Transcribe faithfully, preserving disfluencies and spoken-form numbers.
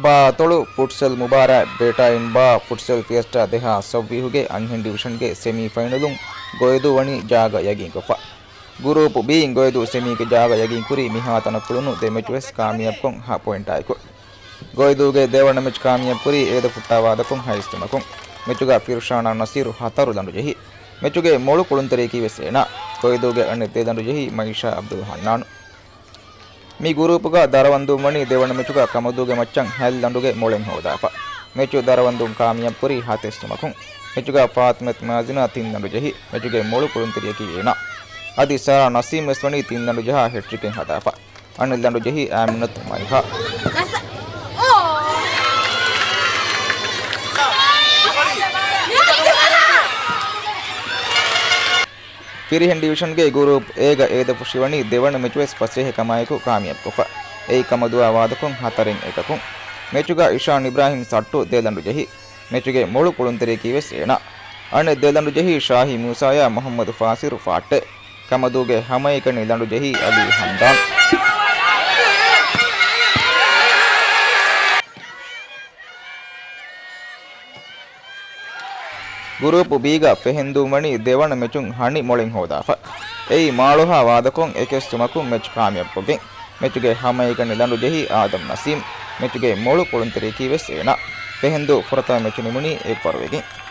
ބާ އަތޮޅު ފުޓްސަލް މުބާރާތް ބޭޓާއިން ބާ ފުޓްސަލް ފިއެސްޓާ ދެހާސް ސައްބީހުގެ އަންހެން ޑިވިޝަންގެ ސެމީ ފައިނަލުން ގޮއިދޫ ވަނީ ޖާގަ ޔަގީންކޮށްފަ. ގުރޫޕް ބީ އިން ގޮއިދޫ ސެމީގެ ޖާގަ ޔަގީންކުރީ މިހާތަނަށް ކުޅުނު ދެ މެޗުވެސް ކާމިޔާބުކޮށް ހަ ޕޮއިންޓާއެކު. ގޮއިދޫގެ ދެވަނަ މެޗް ކާމިޔާބުކުރީ އޭދަ ފުއްޓާ ވާދަކޮށް ހައެއް ސުމަކުން. މެޗުގަ ފިރުޝާނާ ނަސީރު ހަތަރު ލަނޑު ޖެހި. މެޗުގެ މޮޅު ކުޅުންތެރިޔަކީ ވެސް އޭނާ. ގޮއިދޫގެ އަނެއް ދެ ލަނޑު ޖެހީ މައިޝާ އަބްދުލް ހަންނާނު. މި ގުރޫޕުގަ ދަރަވަންދޫން ވަނީ ދެވަނަ މެޗުގަ ކަމަދޫގެ މައްޗަށް ހަތް ލަނޑުގެ މޮޅެއް ހޯދާފަ. މެޗު ދަރަވަންދޫން ކާމިޔާބުކުރީ ހަތެއް ސުމަކުން. މެޗުގަ ފާތިމަތު މާޒިނާ ތިން ލަނޑު ޖެހި، މެޗުގެ މޮޅު ކުޅުންތެރިޔަކީ އޭނާ. އަދި ސާރާ ނަސީމް ވެސް ވަނީ ތިން ލަނޑު ޖަހާ ހެޓްޓްރިކެއް ހަދާފަ. އަނެއް ލަނޑު ޖެހީ އާމިނަތު މައިހާ. ފިރިހެން ޑިވިޝަންގެ ގުރޫޕް އޭގަ އޭދަފުށިވަނީ ދެވަނަ މެޗުވެސް ފަސޭހަކަމާއެކު ކާމިޔާބުކޮށްފަ. އެއީ ކަމަދުއާ ވާދަކޮށް ހަތަރެއް އެކަކުން. މެޗުގަ އިޝާން އިބްރާހިމް ސައްޓު ދެ ލަނޑު ޖެހި. މެޗުގެ މޮޅު ކުޅުންތެރިޔަކީ ވެސް އޭނާ. އަނެއް ދެ ލަނޑު ޖެހީ ޝާހީ މޫސާޔާ މުހައްމަދު ފާސިރު ފާއްޓެ. ކަމަދޫގެ ހަމައެކަނި ލަނޑު ޖެހީ އަލީ ހަމްދާން. ގުރޫޕު ބީގަ ފެހެންދޫން ވަނީ ދެވަނަ މެޗުން ހަނި މޮޅެއް ހޯދާފަ. އެއީ މާޅޮހާ ވާދަކޮށް އެކެއް ސުމަކުން މެޗް ކާމިޔާބުކޮށްގެން. މެޗުގެ ހަމައެކަނި ލަނޑު ޖެހީ އާދަމް ނަސީމް. މެޗުގެ މޮޅު ކުޅުންތެރިޔަކީ ވެސް އޭނާ. ފެހެންދޫ ފުރަތަމަ މެޗު ނިމުނީ އެއްވަރުވެގެން.